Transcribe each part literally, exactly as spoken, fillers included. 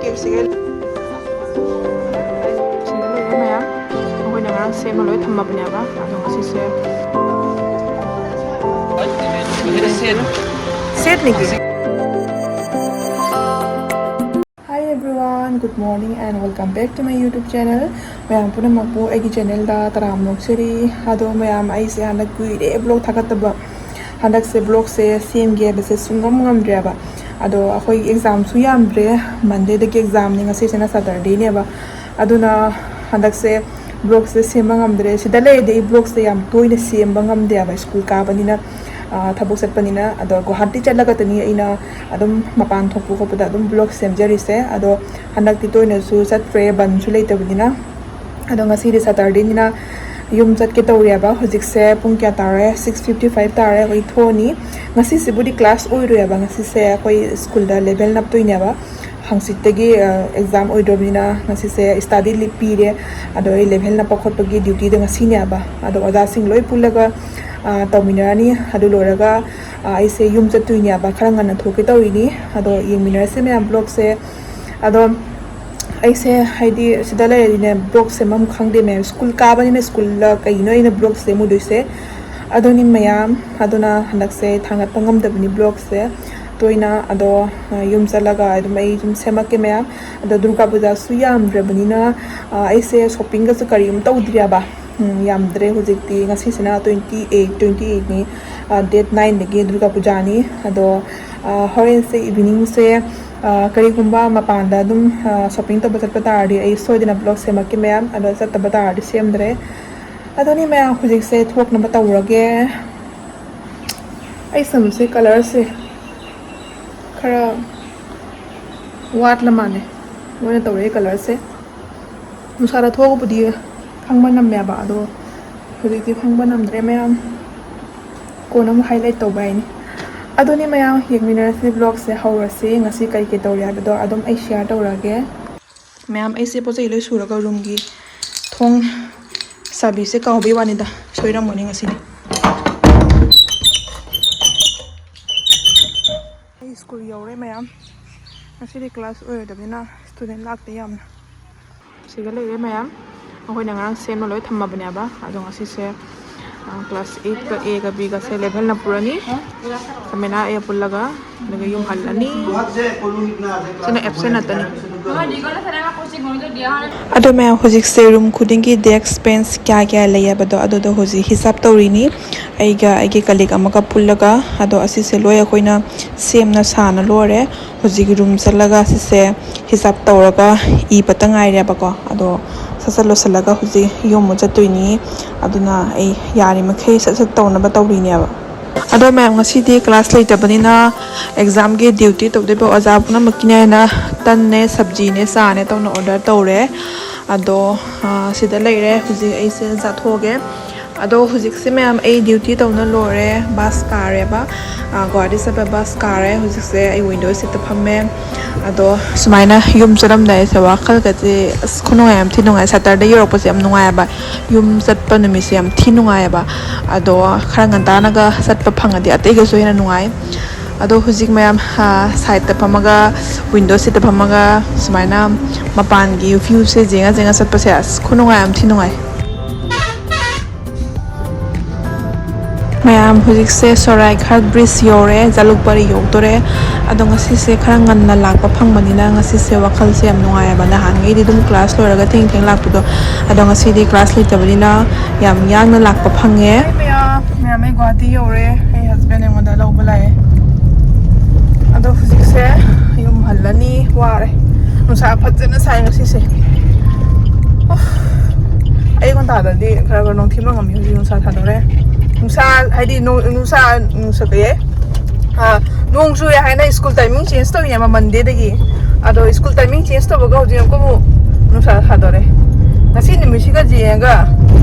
ꯁꯤꯗ ꯂꯩꯔꯦ ꯃꯌꯥꯝ꯫ ꯑꯩꯈꯣꯏꯅ ꯉꯔꯥꯡ ꯁꯦꯝꯃ ꯂꯣꯏ ꯊꯝꯃꯕꯅꯦꯕ꯫ ꯑꯗꯣ ꯉꯁꯤꯁꯦ ꯁꯦꯠꯅꯤꯒꯤ꯫ Hi everyone, good morning and welcome back to my YouTube channel. ꯃꯌꯥꯝ ꯄꯨꯝꯅꯃꯛꯄꯨ ꯑꯩꯒꯤ ꯆꯦꯅꯦꯜꯗ ꯇꯔꯥꯝꯅ ꯑꯣꯛꯆꯔꯤ꯫ ꯑꯗꯣ ꯃꯌꯥꯝ, ꯑꯩꯁꯦ ꯍꯟꯗꯛ ꯀꯨꯏꯔꯦ ꯕ꯭ꯂꯣꯛ ꯊꯥꯒꯠꯇꯕ꯫ ꯍꯟꯗꯛꯁꯦ ꯕ꯭ꯂꯣꯛꯁꯦ ꯁꯦꯝꯒꯦ ꯍꯥꯏꯕꯁꯦ ꯁꯨꯡꯉꯝ ꯉꯝꯗ꯭ꯔꯦꯕ꯫ ꯑꯗꯣ ꯑꯩꯈꯣꯏ ꯑꯦꯛꯖꯥꯝꯁꯨ ꯌꯥꯝꯗ꯭ꯔꯦ, ꯃꯟꯗꯦꯗꯒꯤ ꯑꯦꯛꯖꯥꯝꯅꯤ, ꯉꯁꯤꯁꯤꯅ ꯁꯇꯔꯗꯦꯅꯦꯕ꯫ ꯑꯗꯨꯅ ꯍꯟꯗꯛꯁꯦ ꯕ꯭ꯂꯣꯛꯁꯦ ꯁꯦꯝꯕ ꯉꯝꯗ꯭ꯔꯦ꯫ ꯁꯤꯗ ꯂꯩꯔꯗꯤ ꯑꯩ ꯕ꯭ꯂꯣꯛꯁꯦ ꯌꯥꯝ ꯇꯣꯏꯅ ꯁꯦꯝꯕ ꯉꯝꯗꯦꯕ, ꯁ꯭ꯀꯨꯜ ꯀꯥꯕꯅꯤꯅ, ꯑꯥ, ꯊꯕꯛ ꯆꯠꯄꯅꯤꯅ꯫ ꯑꯗꯣ ꯒꯨꯋꯥꯍꯥꯇꯤ ꯆꯠꯂꯒꯇꯅꯤ ꯑꯩꯅ ꯑꯗꯨꯝ ꯃꯄꯥꯟ ꯊꯣꯛꯄ ꯈꯣꯠꯄꯗ ꯑꯗꯨꯝ ꯕ꯭ꯂꯣꯛ ꯁꯦꯝꯖꯔꯤꯁꯦ꯫ ꯑꯗꯣ ꯍꯟꯗꯛꯇꯤ ꯇꯣꯏꯅꯁꯨ ꯆꯠꯇ꯭ꯔꯦ, ꯕꯟꯁꯨ ꯂꯩꯇꯕꯅꯤꯅ꯫ ꯑꯗꯣ ꯉꯁꯤꯗꯤ ꯁꯇꯔꯗꯦꯅꯤꯅ ꯌꯨꯝ ꯆꯠꯀꯦ ꯇꯧꯔꯦꯕ꯫ ꯍꯧꯖꯤꯛꯁꯦ ꯄꯨꯡ ꯀꯌꯥ ꯇꯥꯔꯦ? Six fifty five ꯇꯥꯔꯦ꯫ ꯑꯩꯈꯣꯏ ꯊꯣꯛꯑꯅꯤ꯫ ꯉꯁꯤꯁꯤꯕꯨꯗꯤ ꯀ꯭ꯂꯥꯁ ꯑꯣꯏꯔꯣꯏꯕ, ꯉꯁꯤꯁꯦ ꯑꯩꯈꯣꯏ ꯁ꯭ꯀꯨꯜꯗ ꯂꯦꯚꯦꯜ ꯅꯞꯇꯣꯏꯅꯦꯕ꯫ ꯍꯪꯆꯤꯠꯇꯒꯤ, ꯑ, ꯑꯦꯛꯖꯥꯝ ꯑꯣꯏꯗ꯭ꯔꯕꯅꯤꯅ ꯉꯁꯤꯁꯦ ꯁ꯭ꯇꯗꯤ ꯂꯤꯞ ꯄꯤꯔꯦ꯫ ꯑꯗꯣ ꯑꯩ ꯂꯦꯚꯦꯜ ꯅꯞꯄ ꯈꯣꯠꯄꯒꯤ ꯗ꯭ꯌꯨꯇꯤꯗꯣ ꯉꯁꯤꯅꯦꯕ꯫ ꯑꯗꯣ ꯑꯣꯖꯥꯁꯤꯡ ꯂꯣꯏ ꯄꯨꯜꯂꯒ, ꯑ, ꯇꯧꯃꯤꯟꯅꯔꯅꯤ꯫ ꯑꯗꯨ ꯂꯣꯏꯔꯒ, ꯑ, ꯑꯩꯁꯦ ꯌꯨꯝ ꯆꯠꯇꯣꯏꯅꯦꯕ꯫ ꯈꯔ ꯉꯟꯅ ꯊꯣꯛꯀꯦ ꯇꯧꯔꯤꯅꯤ꯫ ꯑꯗꯣ ꯌꯦꯡꯃꯤꯟꯅꯔꯁꯦ ꯃꯌꯥꯝ ꯕ꯭ꯂꯣꯛꯁꯦ꯫ ꯑꯗꯣ ꯑꯩꯁꯦ ꯍꯥꯏꯗꯤ ꯁꯤꯗ ꯂꯩꯔꯗꯤꯅꯦ ꯕ꯭ꯂꯣꯛ ꯁꯦꯝꯐꯝ ꯈꯪꯗꯦ ꯃꯌꯥꯝ꯫ ꯁ꯭ꯀꯨꯜ ꯀꯥꯕꯅꯤꯅ ꯁ꯭ꯀꯨꯜꯗ ꯀꯩꯒꯤꯅꯣ ꯑꯩꯅ ꯕ꯭ꯂꯣꯛ ꯁꯦꯝꯃꯨꯗꯣꯏꯁꯦ? ꯑꯗꯨꯅꯤ ꯃꯌꯥꯝ꯫ ꯑꯗꯨꯅ ꯍꯟꯗꯛꯁꯦ ꯊꯥꯡꯒꯠꯄ ꯉꯝꯗꯕꯅꯤ ꯕ꯭ꯂꯣꯛꯁꯦ ꯇꯣꯏꯅ꯫ ꯑꯗꯣ, ꯑ, ꯌꯨꯝ ꯆꯠꯂꯒ ꯑꯗꯨꯝ ꯑꯩ ꯑꯗꯨꯝ ꯁꯦꯝꯃꯛꯀꯦ ꯃꯌꯥꯝ꯫ ꯑꯗꯣ ꯗꯨꯔꯒꯥ ꯄꯨꯖꯥꯁꯨ ꯌꯥꯝꯗ꯭ꯔꯕꯅꯤꯅ, ꯑ, ꯑꯩꯁꯦ ꯁꯣꯞꯄꯤꯡꯒꯁꯨ ꯀꯔꯤꯝ ꯇꯧꯗ꯭ꯔꯤꯕ꯫ ꯎꯝ, ꯌꯥꯝꯗ꯭ꯔꯦ ꯍꯧꯖꯤꯛꯇꯤ꯫ ꯉꯁꯤꯁꯤꯅ twenty eight, twenty eightꯅꯤ꯫ ꯑ, date nineꯗꯒꯤ ꯗꯨꯔꯒꯥ ꯄꯨꯖꯥꯅꯤ꯫ ꯑꯗꯣ, ꯑ, ꯍꯣꯔꯦꯟꯁꯦ ꯏꯚꯤꯅꯤꯡꯁꯦ, ꯑ, ꯀꯔꯤꯒꯨꯝꯕ ꯃꯄꯥꯟꯗ ꯑꯗꯨꯝ, ꯑ, ꯁꯣꯞꯄꯤꯡ ꯇꯧꯕ ꯆꯠꯄ ꯇꯥꯔꯗꯤ ꯑꯩ ꯁꯣꯏꯗꯅ ꯕ꯭ꯂꯣꯛ ꯁꯦꯝꯃꯛꯀꯦ ꯃꯌꯥꯝ꯫ ꯑꯗꯣ ꯆꯠꯇꯕ ꯇꯥꯔꯗꯤ ꯁꯦꯝꯗ꯭ꯔꯦ꯫ ꯑꯗꯨꯅꯤ ꯃꯌꯥꯝ, ꯍꯧꯖꯤꯛꯁꯦ ꯊꯣꯛꯅꯕ ꯇꯧꯔꯒꯦ꯫ ꯑꯩ ꯁꯝꯁꯦ ꯀꯂꯔꯁꯦ ꯈꯔ ꯋꯥꯠꯂ ꯃꯥꯜꯂꯦ, ꯃꯣꯏꯅ ꯇꯧꯔꯛꯏ ꯀꯂꯔꯁꯦ꯫ ꯅꯨꯡꯁꯥꯗ ꯊꯣꯛꯑꯒꯕꯨꯗꯤ ꯈꯪꯕ ꯉꯝꯃꯦꯕ, ꯑꯗꯣ ꯍꯧꯖꯤꯛꯇꯤ ꯈꯪꯕ ꯉꯝꯗ꯭ꯔꯦ ꯃꯌꯥꯝ꯫ ꯀꯣꯟꯅ ꯑꯃꯨꯛ ꯍꯥꯏꯂꯥꯏꯠ ꯇꯧꯕ ꯍꯥꯏꯅꯤ꯫ ꯑꯗꯨꯅꯤ ꯃꯌꯥꯝ, ꯌꯦꯡꯃꯤꯟꯅꯔꯁꯤ, ꯕ꯭ꯂꯣꯛꯁꯦ ꯍꯧꯔꯁꯤ꯫ ꯉꯁꯤ ꯀꯩ ꯀꯩ ꯇꯧꯔꯤ ꯍꯥꯏꯕꯗꯣ ꯑꯗꯨꯝ ꯑꯩ ꯁꯤꯌꯥꯔ ꯇꯧꯔꯛꯑꯒꯦ꯫ ꯃꯌꯥꯝ, ꯑꯩꯁꯦ ꯄꯣꯠ ꯆꯩ ꯂꯣꯏ ꯁꯨꯔꯒ ꯔꯨꯝꯒꯤ ꯊꯣꯡ ꯆꯥꯕꯤꯁꯦ ꯀꯥꯎꯕꯩ ꯋꯥꯅꯤꯗ, ꯁꯣꯏꯔꯝꯒꯅꯤ ꯉꯁꯤꯗꯤ꯫ ꯑꯩ ꯁ꯭ꯀꯨꯜ ꯌꯧꯔꯦ ꯃꯌꯥꯝ꯫ ꯉꯁꯤꯗꯤ ꯀ꯭ꯂꯥꯁ ꯑꯣꯏꯔꯣꯏꯗꯕꯅꯤꯅ ꯁ꯭ꯇꯨꯗꯦꯟ ꯂꯥꯛꯇꯦ ꯌꯥꯝꯅ꯫ ꯁꯤꯒ ꯂꯩꯔꯦ ꯃꯌꯥꯝ꯫ ꯑꯩꯈꯣꯏꯅ ꯉꯔꯥꯡ ꯁꯦꯝꯃ ꯂꯣꯏ ꯊꯝꯃꯕꯅꯦꯕ꯫ ꯑꯗꯣ ꯉꯁꯤꯁꯦ, ꯑ, ꯀ꯭ꯂꯥꯁ ꯑꯩꯠꯀ ꯑꯦꯒ ꯕꯤꯒꯁꯦ ꯂꯦꯞꯍꯟꯅ ꯄꯨꯔꯅꯤ꯫ ꯁꯃꯦꯅꯥ ꯑꯩꯒ ꯄꯨꯜꯂꯒ ꯑꯗꯨꯒ ꯌꯨꯝ ꯍꯜꯂꯅꯤ꯫ ꯁꯤꯅ ꯑꯦꯞꯁꯦꯟ ꯉꯥꯛꯇꯅꯤ꯫ ꯑꯗꯣ ꯃꯌꯥꯝ, ꯍꯧꯖꯤꯛꯁꯦ ꯔꯨꯝ ꯈꯨꯗꯤꯡꯒꯤ ꯗꯦꯁꯛ ꯕꯦꯟꯁ ꯀꯌꯥ ꯀꯌꯥ ꯂꯩ ꯍꯥꯏꯕꯗꯣ ꯑꯗꯨꯗꯣ ꯍꯧꯖꯤꯛ ꯍꯤꯁꯥꯞ ꯇꯧꯔꯤꯅꯤ, ꯑꯩꯒ ꯑꯩꯒꯤ ꯀꯂꯤꯛ ꯑꯃꯒ ꯄꯨꯜꯂꯒ꯫ ꯑꯗꯣ ꯑꯁꯤꯁꯦ ꯂꯣꯏ ꯑꯩꯈꯣꯏꯅ ꯁꯦꯝꯅ ꯁꯥꯅ ꯂꯣꯏꯔꯦ꯫ ꯍꯧꯖꯤꯛ ꯔꯨꯝ ꯆꯠꯂꯒ ꯁꯤꯁꯦ ꯍꯤꯁꯥꯞ ꯇꯧꯔꯒ ꯏꯕꯇ ꯉꯥꯏꯔꯦꯕꯀꯣ꯫ ꯑꯗꯣ ꯁꯠ ꯁꯠ ꯂꯣꯏꯁꯤꯜꯂꯒ ꯍꯧꯖꯤꯛ ꯌꯨꯝ ꯑꯃꯨꯛ ꯆꯠꯇꯣꯏꯅꯤ꯫ ꯑꯗꯨꯅ ꯑꯩ ꯌꯥꯔꯤꯃꯈꯩ ꯁꯠ ꯁꯠ ꯇꯧꯅꯕ ꯇꯧꯔꯤꯅꯦꯕ꯫ ꯑꯗꯣ ꯃꯌꯥꯝ, ꯉꯁꯤꯗꯤ ꯀ꯭ꯂꯥꯁ ꯂꯩꯇꯕꯅꯤꯅ ꯑꯦꯛꯖꯥꯝꯒꯤ ꯗ꯭ꯌꯨꯇꯤ ꯇꯧꯗꯣꯏꯕ ꯑꯣꯖꯥ ꯄꯨꯝꯅꯃꯛꯀꯤꯅꯦ ꯍꯥꯏꯅ ꯇꯟꯅꯦ, ꯁꯕꯖꯤꯅꯦ, ꯆꯥꯅꯦ ꯇꯧꯅ ꯑꯣꯔꯗꯔ ꯇꯧꯔꯦ꯫ ꯑꯗꯣ, ꯑ, ꯁꯤꯗ ꯂꯩꯔꯦ꯫ ꯍꯧꯖꯤꯛ ꯑꯩꯁꯦ ꯆꯥꯊꯣꯛꯑꯒꯦ꯫ ꯑꯗꯣ ꯍꯧꯖꯤꯛꯁꯦ ꯃꯌꯥꯝ, ꯑꯩ ꯗ꯭ꯌꯨꯇꯤ ꯇꯧꯅ ꯂꯣꯏꯔꯦ꯫ ꯕꯁ ꯀꯥꯔꯦꯕ꯫ ꯑ, ꯒꯨꯋꯥꯍꯥꯇꯤ ꯆꯠꯄ ꯕꯁ ꯀꯥꯔꯦ꯫ ꯍꯧꯖꯤꯛꯁꯦ ꯑꯩ ꯋꯤꯟꯗꯣ ꯁꯤꯠꯇ ꯐꯝꯃꯦ꯫ ꯑꯗꯣ ꯁꯨꯃꯥꯏꯅ ꯌꯨꯝ ꯆꯠꯂꯝꯗꯥꯏꯁꯦ ꯋꯥꯈꯜꯒꯁꯦ ꯑꯁ ꯈꯨꯅꯨꯡꯉꯥꯏ ꯌꯥꯝ ꯊꯤ ꯅꯨꯡꯉꯥꯏ꯫ ꯁꯦꯇꯔꯗꯦ ꯌꯧꯔꯛꯄꯁꯦ ꯌꯥꯝ ꯅꯨꯡꯉꯥꯏꯑꯕ꯫ ꯌꯨꯝ ꯆꯠꯄ ꯅꯨꯃꯤꯠꯁꯦ ꯌꯥꯝ ꯊꯤ ꯅꯨꯡꯉꯥꯏꯑꯕ꯫ ꯑꯗꯣ ꯈꯔ ꯉꯟꯇꯥꯅꯒ ꯆꯠꯄ ꯐꯪꯉꯗꯤ ꯑꯇꯩꯒꯁꯨ ꯍꯦꯟꯅ ꯅꯨꯡꯉꯥꯏ꯫ ꯑꯗꯣ ꯍꯧꯖꯤꯛ ꯃꯌꯥꯝ, ꯑ, ꯁꯥꯏꯠꯇ ꯐꯝꯃꯒ, ꯋꯤꯟꯗꯣ ꯁꯤꯠꯇ ꯐꯝꯃꯒ ꯁꯨꯃꯥꯏꯅ ꯃꯄꯥꯟꯒꯤ ꯚ꯭ꯌꯨꯁꯦ ꯌꯦꯡꯉ ꯌꯦꯡꯉ ꯆꯠꯄꯁꯦ ꯑꯁ ꯈꯨꯅꯨꯡꯉꯥꯏ ꯌꯥꯝ ꯊꯤ ꯅꯨꯡꯉꯥꯏ꯫ ꯃꯌꯥꯝ, ꯍꯧꯖꯤꯛꯁꯦ ꯁꯣꯔꯥꯏ ꯘꯥꯠ ꯕ꯭ꯔꯤꯖ ꯌꯧꯔꯦ, ꯖꯂꯨꯛꯕꯥꯔꯤ ꯌꯧꯗꯣꯔꯦ꯫ ꯑꯗꯣ ꯉꯁꯤꯁꯦ ꯈꯔ ꯉꯟꯅ ꯂꯥꯛꯄ ꯐꯪꯕꯅꯤꯅ ꯉꯁꯤꯁꯦ ꯋꯥꯈꯜꯁꯦ ꯌꯥꯝ ꯅꯨꯡꯉꯥꯏꯑꯕ꯫ ꯅꯍꯥꯟꯈꯩꯗꯤ ꯑꯗꯨꯝ ꯀ꯭ꯂꯥꯁ ꯂꯣꯏꯔꯒ ꯊꯦꯡ ꯊꯦꯡ ꯂꯥꯛꯄꯗꯣ, ꯑꯗꯣ ꯉꯁꯤꯗꯤ ꯀ꯭ꯂꯥꯁ ꯂꯩꯇꯕꯅꯤꯅ ꯌꯥꯝ ꯌꯥꯡꯅ ꯂꯥꯛꯄ ꯐꯪꯉꯦ꯫ ꯃꯌꯥꯝ, ꯃꯌꯥꯝ, ꯑꯩ ꯒꯨꯋꯥꯍꯥꯇꯤ ꯌꯧꯔꯦ꯫ ꯑꯩ ꯍꯁꯕꯦꯟ ꯑꯩꯉꯣꯟꯗ ꯂꯧꯕ ꯂꯥꯛꯑꯦ꯫ ꯑꯗꯣ ꯍꯧꯖꯤꯛꯁꯦ ꯌꯨꯝ ꯍꯜꯂꯅꯤ꯫ ꯋꯥꯔꯦ꯫ ꯅꯨꯡꯁꯥ ꯐꯖꯅ ꯁꯥꯏ ꯉꯁꯤꯁꯦ꯫ ꯑꯣ, ꯑꯌꯨꯛ ꯉꯟꯇꯥꯗꯗꯤ ꯈꯔ ꯈꯔ ꯅꯣꯡꯊꯤ ꯃꯪꯉꯝꯃꯤ, ꯍꯧꯖꯤꯛ ꯅꯨꯡꯁꯥ ꯁꯥꯗꯣꯔꯦ꯫ ꯅꯨꯡꯁꯥ ꯍꯥꯏꯗꯤ ꯅꯣꯡ-, ꯅꯨꯡꯁꯥ, ꯅꯨꯡꯁꯥ ꯀꯩ ꯍꯥꯏ? ꯑꯥ, ꯅꯣꯡ ꯆꯨꯏ ꯍꯥꯏꯅ ꯁ꯭ꯀꯨꯜ ꯇꯥꯏꯃꯤꯡ ꯆꯦꯟꯖ ꯇꯧꯔꯤꯅꯦꯕ ꯃꯟꯗꯦꯗꯒꯤ꯫ ꯑꯗꯣ ꯁ꯭ꯀꯨꯜ ꯇꯥꯏꯃꯤꯡ ꯆꯦꯟꯖ ꯇꯧꯕꯒ ꯍꯧꯖꯤꯛ ꯑꯃꯨꯛꯀ ꯑꯃꯨꯛ ꯅꯨꯡꯁꯥ ꯁꯥꯗꯣꯔꯦ꯫ ꯉꯁꯤ ꯅꯨꯃꯤꯠꯁꯤꯒ ꯌꯦꯡꯉꯒ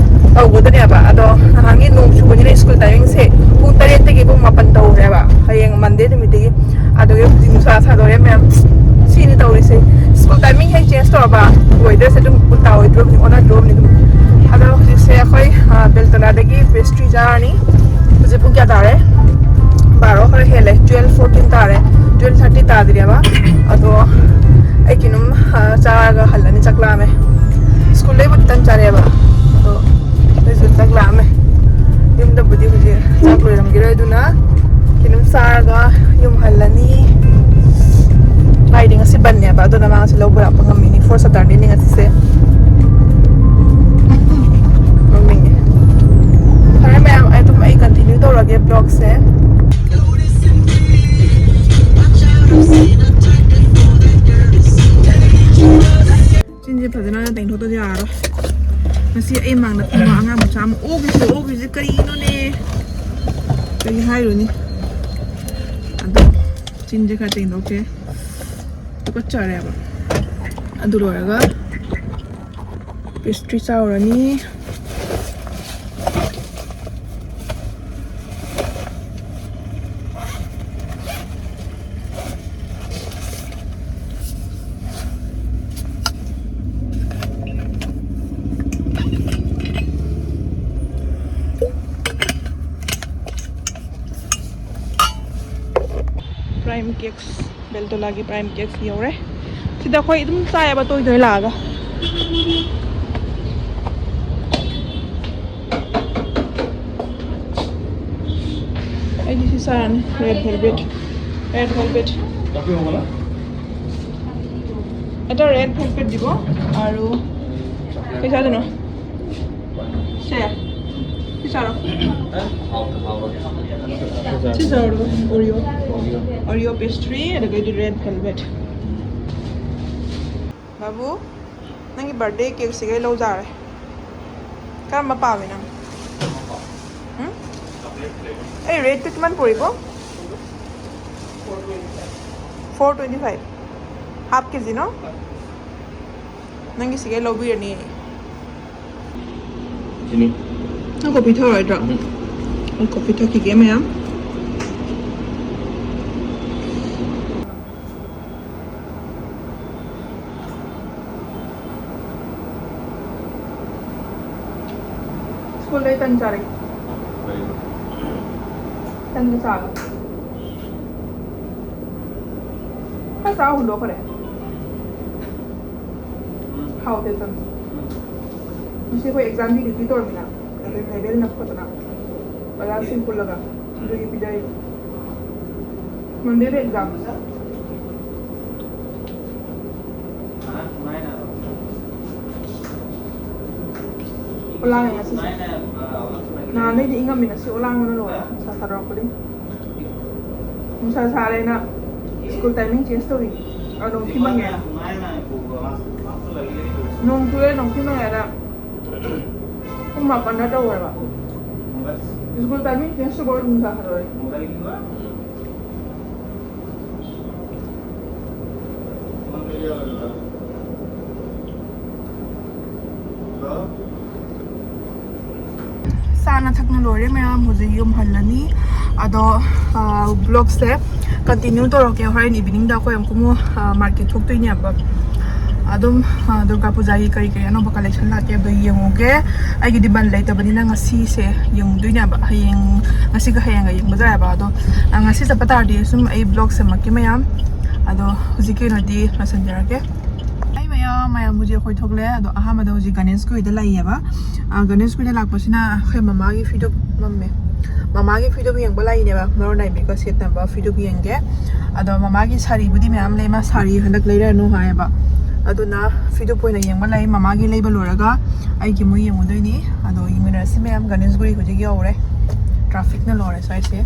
ꯇꯧꯒꯗꯅꯦꯕ꯫ ꯑꯗꯣ ꯅꯍꯥꯟꯒꯤ ꯅꯣꯡ ꯆꯨꯕꯅꯤꯅ ꯁ꯭ꯀꯨꯜ ꯇꯥꯏꯃꯤꯡꯁꯦ ꯄꯨꯡ ꯇꯔꯦꯠꯇꯒꯤ ꯄꯨꯡ ꯃꯥꯄꯟ ꯇꯧꯔꯦꯕ꯫ ꯍꯌꯦꯡ ꯃꯟꯗꯦ ꯅꯨꯃꯤꯠꯇꯒꯤ꯫ ꯑꯗꯨꯒꯤ ꯍꯧꯖꯤꯛ ꯅꯨꯡꯁꯥ ꯁꯥꯗꯣꯔꯦ ꯃꯌꯥꯝ꯫ ꯁꯤꯅꯤ ꯇꯧꯔꯤꯁꯦ꯫ ꯁ꯭ꯀꯨꯜ ꯇꯥꯏꯃꯤꯡ ꯍꯦꯛ ꯆꯦꯟꯖ ꯇꯧꯔꯕ ꯋꯦꯗꯔꯁꯦ ꯑꯗꯨꯝ ꯎꯜꯇꯥ ꯑꯣꯏꯗ꯭ꯔꯣꯕꯅꯤ, ꯑꯣꯟꯅꯗ꯭ꯔꯣꯕꯅꯤ ꯑꯗꯨꯝ꯫ ꯑꯗꯣ ꯍꯧꯖꯤꯛꯁꯦ ꯑꯩꯈꯣꯏ, ꯑ, ꯕꯦꯜꯇꯣꯅꯥꯗꯒꯤ ꯄꯦꯁꯇ꯭ꯔꯤ ꯆꯥꯔꯅꯤ꯫ ꯍꯧꯖꯤꯛ ꯄꯨꯡ ꯀꯌꯥ ꯇꯥꯔꯦ? ꯕꯥꯔꯣ ꯈꯔ ꯍꯦꯜꯂꯦ, ꯇꯨꯋꯦꯜꯐ ꯐꯣꯔꯇꯤꯟ ꯇꯥꯔꯦ꯫ ꯇ꯭ꯋꯦꯜꯐ ꯊꯥꯔꯇꯤ ꯇꯥꯗ꯭ꯔꯤꯑꯕ꯫ ꯑꯗꯣ ꯑꯩ ꯀꯩꯅꯣꯝ, ꯑ, ꯆꯥꯔꯒ ꯍꯜꯂꯅꯤ꯫ ꯆꯥꯛ ꯂꯥꯝꯃꯦ꯫ ꯁ꯭ꯀꯨꯜꯗꯩꯕꯨꯗꯤ ꯇꯟ ꯆꯥꯔꯛꯑꯦꯕ, ꯑꯗꯣ ꯑꯩꯁꯨ ꯆꯥꯛ ꯂꯥꯝꯃꯦ꯫ ꯌꯨꯝꯗꯕꯨꯗꯤ ꯍꯧꯖꯤꯛ ꯆꯥꯛ ꯂꯣꯏꯔꯝꯈꯤꯔꯣꯏ, ꯑꯗꯨꯅ ꯀꯩꯅꯣꯝ ꯆꯥꯔꯒ ꯌꯨꯝ ꯍꯜꯂꯅꯤ꯫ ꯍꯥꯏꯗꯤ ꯉꯁꯤ ꯕꯟꯅꯦꯕ, ꯑꯗꯨꯅ ꯃꯥ ꯉꯁꯤ ꯂꯧꯕ ꯂꯥꯛꯄ ꯉꯝꯃꯤꯅꯤ꯫ ꯐꯣꯔ ꯁꯇꯔꯗꯦꯅꯤ ꯉꯁꯤꯁꯦ꯫ ꯅꯣꯛꯅꯤꯡꯉꯦ꯫ ꯐꯔꯦ ꯃꯌꯥꯝ, ꯑꯩ ꯑꯗꯨꯝ, ꯑꯩ ꯀꯟꯇꯤꯅ꯭ꯌꯨ ꯇꯧꯔꯒꯦ ꯕ꯭ꯂꯣꯒꯁꯦ꯫ ꯆꯤꯟꯁꯦ ꯐꯖꯅ ꯇꯦꯡꯊꯣꯛꯇꯗꯤ ꯌꯥꯔꯔꯣꯏ꯫ ꯉꯁꯤ ꯑꯩ ꯃꯥꯡꯗ ꯐꯝꯕ ꯑꯉꯥꯡ ꯃꯆꯥ ꯑꯃ ꯑꯣꯈꯤꯕꯁꯦ, ꯑꯣꯈꯤꯕꯁꯦ ꯀꯔꯤꯅꯣꯅꯦ? ꯀꯔꯤ ꯍꯥꯏꯔꯨꯅꯤ? ꯑꯗꯣ ꯆꯤꯟꯁꯦ ꯈꯔ ꯇꯦꯡꯊꯣꯛꯀꯦ꯫ ꯇꯨꯀꯠꯆꯔꯦꯕ꯫ ꯑꯗꯨ ꯂꯣꯏꯔꯒ ꯄꯦꯁꯇ꯭ꯔꯤ ꯆꯥꯎꯔꯅꯤ꯫ Prime cakes, ꯕꯦꯜꯇꯣꯂꯥꯒꯤ Prime cakes ꯌꯧꯔꯦ꯫ ꯁꯤꯗ ꯑꯩꯈꯣꯏ ꯑꯗꯨꯝ ꯆꯥꯏꯌꯦꯕ ꯇꯣꯏ ꯇꯣꯏ ꯂꯥꯛꯑꯒ꯫ ꯑꯩꯗꯤ ꯁꯤ ꯆꯥꯔꯅꯤ, red velvet, red velvet। এটা red velvet দিব আৰু কি চাই জানো? ছে, কি চাৰ? ꯁꯤ ꯆꯥꯔꯣ, Oreo꯫ Oreo pastry, ꯑꯗꯨꯒ ꯑꯩꯗꯤ red velvet꯫ ꯕꯥꯕꯨ, ꯅꯪꯒꯤ birthday cakeꯁꯤꯒ ꯑꯩ ꯂꯧꯖꯥꯔꯦ꯫ ꯀꯔꯝꯕ ꯄꯥꯝꯃꯤ ꯅꯪ? ꯎꯝ? ꯑꯩ rateꯇ ꯀꯃꯥꯏꯅ ꯄꯨꯔꯤꯀꯣ? Four twenty five꯫ Half K G ꯅꯣ? ꯅꯪꯒꯤꯁꯤꯒ ꯑꯩ ꯂꯧꯕꯤꯔꯅꯤ꯫ ꯆꯤꯅꯤ꯫ ꯅꯪ coffee ꯊꯛꯑꯣꯏꯗ꯭ꯔꯣ? ꯎꯝ꯫ ꯑꯩ coffee ꯊꯛꯈꯤꯒꯦ ꯃꯌꯥꯝ꯫ ꯁ꯭ꯀꯨꯜꯗꯩ ꯇꯟ ꯆꯥꯔꯛꯑꯦ꯫ ꯀꯩꯅꯣ? ꯇꯟꯒ ꯆꯥꯒ꯫ ꯆꯥ ꯍꯨꯟꯗꯣꯛꯈ꯭ꯔꯦ꯫ ꯍꯥꯎꯇꯦ ꯆꯝ꯫ ꯉꯁꯤ ꯑꯩꯈꯣꯏ ꯑꯦꯛꯖꯥꯝꯒꯤ ꯗ꯭ꯌꯨꯇꯤ ꯇꯧꯔꯝꯃꯤꯅ, ꯑꯗꯨ ꯂꯦꯕꯦꯜ ꯅꯞꯄꯗꯅ ꯑꯣꯖꯥꯁꯤꯡ ꯄꯨꯜꯂꯒ ꯑꯗꯨꯒꯤ ꯄꯤꯖꯔꯤꯕ꯫ ꯃꯟꯗꯦꯗ ꯑꯦꯛꯖꯥꯝ꯫ ꯑꯣꯂꯥꯡꯉꯦ ꯉꯁꯤꯁꯦ꯫ ꯅꯍꯥꯟꯗꯩꯗꯤ ꯏꯪꯉꯝꯃꯤ, ꯉꯁꯤ ꯑꯣꯂꯥꯡꯕꯅ ꯂꯣꯏꯔꯦ, ꯅꯨꯡꯁꯥ ꯁꯥꯗꯣꯔꯛꯄꯗꯤ꯫ ꯅꯨꯡꯁꯥ ꯁꯥꯔꯦꯅ ꯁ꯭ꯀꯨꯜ ꯇꯥꯏꯃꯤꯡ ꯆꯦꯟꯖ ꯇꯧꯔꯤꯅꯤ꯫ ꯑ, ꯅꯣꯡ ꯈꯤꯃꯪꯉꯦꯅ꯫ ꯅꯣꯡ ꯆꯨꯔꯦ, ꯅꯣꯡ ꯈꯤꯃꯪꯉꯦꯅ ꯄꯨꯡ ꯃꯥꯄꯟꯗ ꯇꯧꯋꯦꯕ꯫ ꯁ꯭ꯀꯨꯜ ꯇꯥꯏꯃꯤꯡ ꯆꯦꯟꯖ ꯇꯧꯕ ꯅꯨꯡꯁꯥ ꯁꯥꯗꯣꯔꯛꯑꯦ꯫ ꯆꯥꯅ ꯊꯛꯅ ꯂꯣꯏꯔꯦ ꯃꯌꯥꯝ, ꯍꯧꯖꯤꯛ ꯌꯨꯝ ꯍꯜꯂꯅꯤ꯫ ꯑꯗꯣ, ꯕ꯭ꯂꯣꯒꯁꯦ ꯀꯟꯇꯤꯅ꯭ꯌꯨ ꯇꯧꯔꯛꯀꯦ ꯍꯣꯔꯦꯟ ꯏꯚꯤꯅꯤꯡꯗ ꯑꯩꯈꯣꯏ ꯑꯃꯨꯛ ꯑꯃꯨꯛ ꯃꯥꯔꯀꯦꯠ ꯊꯣꯛꯇꯣꯏꯅꯦꯕ꯫ ꯑꯗꯨꯝ ꯗꯨꯔꯒꯥ ꯄꯨꯖꯥꯒꯤ ꯀꯔꯤ ꯀꯔꯤ ꯑꯅꯧꯕ ꯀꯂꯦꯛꯁꯟ ꯂꯥꯛꯀꯦ ꯍꯥꯏꯕꯗꯣ ꯌꯦꯡꯉꯨꯒꯦ꯫ ꯑꯩꯒꯤꯗꯤ ꯕꯟ ꯂꯩꯇꯕꯅꯤꯅ ꯉꯁꯤꯁꯦ ꯌꯦꯡꯉꯨꯗꯣꯏꯅꯦꯕ꯫ ꯍꯌꯦꯡ, ꯉꯁꯤꯒ ꯍꯌꯦꯡꯒ ꯌꯦꯡꯕꯁꯨ ꯌꯥꯏꯕ꯫ ꯑꯗꯣ ꯉꯁꯤ ꯆꯠꯄ ꯇꯥꯔꯗꯤ ꯁꯨꯝ ꯑꯩ ꯕ꯭ꯂꯣꯒ ꯁꯦꯝꯃꯛꯀꯦ ꯃꯌꯥꯝ꯫ ꯑꯗꯣ ꯍꯧꯖꯤꯛꯀꯤ ꯑꯣꯏꯅꯗꯤ ꯂꯣꯏꯁꯤꯟꯖꯔꯒꯦ꯫ ꯑꯩ ꯃꯌꯥꯝ, ꯃꯌꯥꯝ ꯍꯧꯖꯤꯛ ꯑꯩꯈꯣꯏ ꯊꯣꯛꯂꯛꯑꯦ꯫ ꯑꯗꯣ ꯑꯍꯥꯟꯕꯗ ꯍꯧꯖꯤꯛ ꯒꯅꯦꯁꯀꯤ ꯍꯣꯏꯗ ꯂꯩꯌꯦꯕ꯫ ꯒꯅꯦꯁꯀꯤ ꯍꯣꯏꯗ ꯂꯥꯛꯄꯁꯤꯅ ꯑꯩꯈꯣꯏ ꯃꯃꯥꯒꯤ ꯐꯤꯗꯨꯞ ꯃꯝꯃꯦ꯫ ꯃꯃꯥꯒꯤ ꯐꯤꯗꯨꯞ ꯌꯦꯡꯕ ꯂꯥꯛꯏꯅꯦꯕ, ꯃꯔꯣꯟ ꯅꯥꯏꯕꯤꯒ ꯁꯦꯠꯅꯕ ꯐꯤꯗꯨꯞ ꯌꯦꯡꯒꯦ꯫ ꯑꯗꯣ ꯃꯃꯥꯒꯤ ꯁꯥꯔꯤꯕꯨꯗꯤ ꯃꯌꯥꯝ ꯂꯩ, ꯃꯥ ꯁꯥꯔꯤ ꯍꯟꯗꯛ ꯂꯩꯔꯅꯨ ꯍꯥꯏꯌꯦꯕ꯫ ꯑꯗꯨꯅ ꯐꯤꯗꯨꯞ ꯑꯣꯏꯅ ꯌꯦꯡꯕ ꯂꯥꯛꯏ, ꯃꯃꯥꯒꯤ ꯂꯩꯕ ꯂꯣꯏꯔꯒ ꯑꯩꯒꯤ ꯑꯃꯨꯛ ꯌꯦꯡꯉꯨꯗꯣꯏꯅꯤ꯫ ꯑꯗꯣ ꯌꯦꯡꯃꯤꯟꯅꯔꯁꯤ ꯃꯌꯥꯝ꯫ ꯒꯅꯦꯁꯒꯨꯔꯤ ꯍꯧꯖꯤꯛ ꯌꯧꯔꯦ, ꯇ꯭ꯔꯥꯐꯤꯛꯅ ꯂꯣꯏꯔꯦ ꯁ꯭ꯋꯥꯏꯁꯦ꯫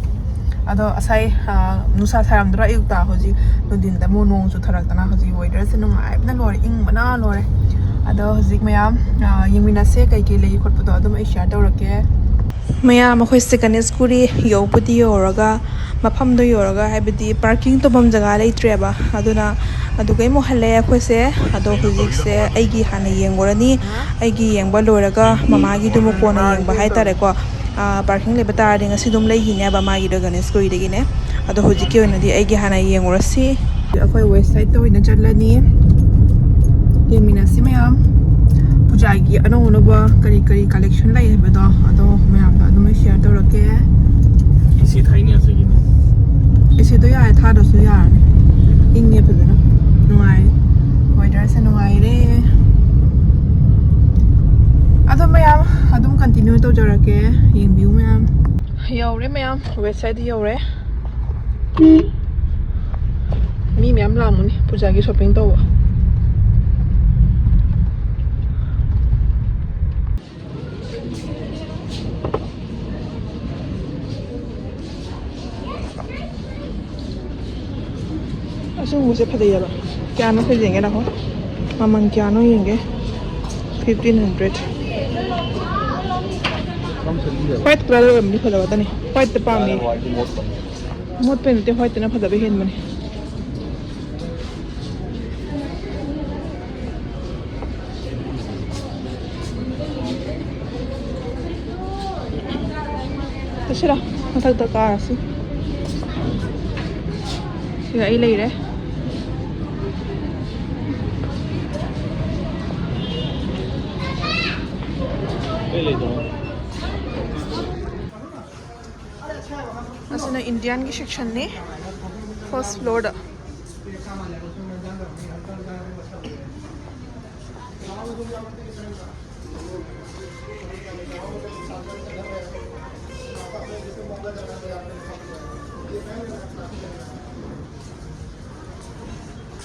ꯑꯗꯣ ꯉꯁꯥꯏ ꯅꯨꯡꯁꯥ ꯁꯥꯔꯝꯗ꯭ꯔꯣ ꯑꯌꯨꯛꯇ? ꯍꯧꯖꯤꯛ ꯅꯨꯡꯊꯤꯟꯗ ꯑꯃꯨꯛ ꯅꯣꯡ ꯆꯨꯊꯔꯛꯇꯅ ꯍꯧꯖꯤꯛ ꯋꯦꯗꯔꯁꯦ ꯅꯨꯡꯉꯥꯏꯕꯅ ꯂꯣꯏꯔꯦ, ꯏꯪꯕꯅ ꯂꯣꯏꯔꯦ꯫ ꯑꯗꯣ ꯍꯧꯖꯤꯛ ꯃꯌꯥꯝ ꯌꯦꯡꯃꯤꯟꯅꯁꯦ, ꯀꯩꯀꯩ ꯂꯩ ꯈꯣꯠꯄꯗꯣ ꯑꯗꯨꯝ ꯑꯩ ꯁꯤꯌꯥꯔ ꯇꯧꯔꯛꯀꯦ꯫ ꯃꯌꯥꯝ, ꯑꯩꯈꯣꯏꯁꯦ ꯒꯅꯦꯁꯒꯨꯔꯤ ꯌꯧꯕꯨꯗꯤ ꯌꯧꯔꯒ ꯃꯐꯝꯗꯣ ꯌꯧꯔꯒ, ꯍꯥꯏꯕꯗꯤ ꯄꯥꯔꯀꯤꯡ ꯇꯧꯐꯝ ꯖꯒꯥ ꯂꯩꯇ꯭ꯔꯦꯕ꯫ ꯑꯗꯨꯅ ꯑꯗꯨꯒꯩ ꯑꯃꯨꯛ ꯍꯜꯂꯛꯑꯦ ꯑꯩꯈꯣꯏꯁꯦ꯫ ꯑꯗꯣ ꯍꯧꯖꯤꯛꯁꯦ ꯑꯩꯒꯤ ꯍꯥꯟꯅ ꯌꯦꯡꯉꯨꯔꯅꯤ꯫ ꯑꯩꯒꯤ ꯌꯦꯡꯕ ꯂꯣꯏꯔꯒ ꯃꯃꯥꯒꯤꯗꯨ ꯑꯃꯨꯛ ꯀꯣꯟꯅ ꯌꯦꯡꯕ ꯍꯥꯏꯇꯥꯔꯦꯀꯣ꯫ ꯄꯥꯔꯀꯤꯡ ꯂꯩꯕ ꯇꯥꯔꯗꯤ ꯉꯁꯤ ꯑꯗꯨꯝ ꯂꯩꯈꯤꯅꯦꯕ ꯃꯥꯒꯤꯗꯣ, ꯒꯅꯦꯁꯒꯨꯔꯤꯗꯒꯤꯅꯦ꯫ ꯑꯗꯣ ꯍꯧꯖꯤꯛꯀꯤ ꯑꯣꯏꯅꯗꯤ ꯑꯩꯒꯤ ꯍꯥꯟꯅ ꯌꯦꯡꯉꯨꯔꯁꯤ꯫ ꯑꯩꯈꯣꯏ ꯋꯦꯁ ꯁꯥꯏꯗꯇ ꯑꯣꯏꯅ ꯆꯠꯂꯅꯤ꯫ ꯌꯦꯡꯃꯤꯟꯅꯁꯤ ꯃꯌꯥꯝ꯫ ꯄꯨꯖꯥꯒꯤ ꯑꯅꯧ ꯑꯅꯧꯕ ꯀꯔꯤ ꯀꯔꯤ ꯀꯂꯦꯛꯁꯟ ꯂꯩ ꯍꯥꯏꯕꯗꯣ ꯑꯗꯣ ꯃꯌꯥꯝꯗ ꯑꯗꯨꯝ ꯑꯩ ꯁꯤꯌꯥꯔ ꯇꯧꯔꯛꯀꯦ꯫ ꯑꯦ ꯁꯤ ꯊꯥꯏꯅꯦ ꯑꯁꯤꯒꯤꯅꯤ꯫ ꯑꯦ ꯁꯤꯗꯣ ꯌꯥꯔꯦ, ꯊꯥꯗ꯭ꯔꯁꯨ ꯌꯥꯔꯅꯤ꯫ ꯏꯪꯉꯦ ꯐꯖꯅ꯫ ꯅꯨꯡꯉꯥꯏꯔꯦ꯫ Weatherꯁꯦ ꯅꯨꯡꯉꯥꯏꯔꯦ꯫ ꯑꯗꯣ ꯃꯌꯥꯝ ꯑꯗꯨꯝ continue ꯇꯧꯖꯔꯛꯀꯦ꯫ ꯌꯦꯡꯕꯤꯌꯨ ꯃꯌꯥꯝ꯫ ꯌꯧꯔꯦ ꯃꯌꯥꯝ꯫ West Side ꯌꯧꯔꯦ꯫ ꯃꯤ ꯃꯌꯥꯝ ꯂꯥꯛꯑꯝꯒꯅꯤ ꯄꯨꯖꯥꯒꯤ shopping ꯇꯧꯕ꯫ ꯑꯁꯤꯒꯨꯝꯕꯁꯦ ꯐꯖꯩꯌꯦꯕ꯫ ꯀꯌꯥꯅꯣ ꯈꯔ ꯌꯦꯡꯒꯦ ꯅꯈꯣ꯫ ꯃꯃꯜ ꯀꯌꯥꯅꯣ ꯌꯦꯡꯒꯦ꯫ Fifteen hundred꯫ White colour ꯑꯣꯏꯔꯝꯗꯤ ꯐꯖꯕ ꯇꯅꯤ꯫ Whiteꯇ ꯄꯥꯝꯃꯦ꯫ ꯃꯣꯠꯄꯩ ꯅꯠꯇꯦ, whiteꯇꯅ ꯐꯖꯕ ꯍꯦꯟꯕꯅꯦ꯫ ꯆꯠꯁꯤꯔꯥ? ꯃꯊꯛꯇ ꯀꯥꯔꯁꯤ꯫ ꯁꯤꯗ ꯑꯩ ꯂꯩꯔꯦ꯫ ꯑꯁꯤꯅ Indianꯒꯤ sectionꯅꯤ꯫ First floorꯗ꯫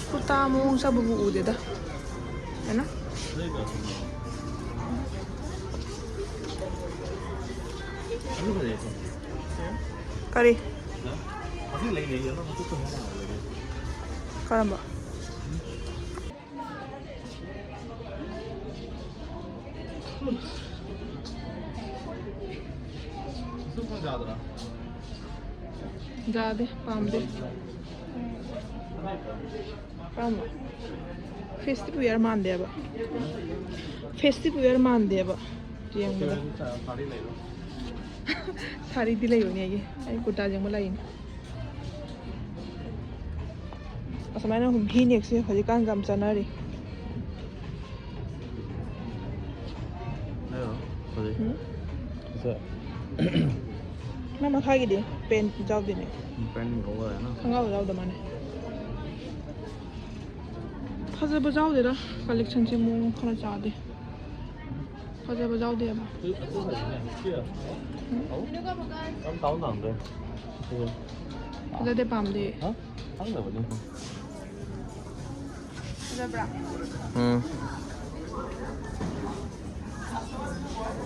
ꯀꯨꯔꯇꯥ ꯃꯑꯣꯡ ꯆꯥꯕꯕꯨ ꯎꯗꯦꯗ꯫ ꯍꯥꯏꯅ? ꯀꯔꯤ? ꯀꯔꯝꯕ? ꯌꯥꯗꯦ, ꯄꯥꯝꯗꯦ꯫ ꯄꯥꯝꯕ? Festive wear ꯃꯥꯟꯗꯦꯕ꯫ Festive wear ꯃꯥꯟꯗꯦꯕ꯫ ꯌꯦꯡꯕꯗ꯫ ꯁꯥꯔꯤꯗꯤ ꯂꯩꯕꯅꯦ ꯑꯩꯒꯤ꯫ ꯑꯩ ꯀꯨꯔꯇꯥ ꯌꯦꯡꯕ ꯂꯥꯛꯏꯅꯦ꯫ ꯑꯁꯨꯃꯥꯏꯅ ꯍꯤ neckꯁꯦ ꯍꯧꯖꯤꯛꯀꯥꯟ ꯌꯥꯝ ꯆꯠꯅꯔꯤ꯫ ꯐꯖꯩ꯫ ꯎꯝ? ꯐꯖꯩ꯫ ꯃꯥ ꯃꯈꯥꯒꯤꯗꯤ pant ꯌꯥꯎꯗꯦꯅꯦ꯫ Pant ꯌꯥꯎꯕ ꯌꯥꯏꯅ꯫ ꯈꯪꯒꯥꯎ ꯌꯥꯎꯗ ꯃꯥꯅꯦ꯫ ꯐꯖꯕ ꯌꯥꯎꯗꯦꯗ꯫ ꯀꯂꯦꯛꯁꯟꯁꯦ ꯃꯑꯣꯡ ꯈꯔ ꯆꯥꯗꯦ꯫ ꯐꯖꯕ ꯌꯥꯎꯗꯦꯕ꯫ ꯌꯥꯝ ꯇꯥꯎ ꯇꯥꯡꯗ꯭ꯔꯦ꯫ ꯐꯖꯗꯦ, ꯄꯥꯝꯗꯦ꯫ ꯇꯥꯡꯗꯕꯅꯤ꯫ ꯐꯖꯕ꯭ꯔꯥ? ꯎꯝ꯫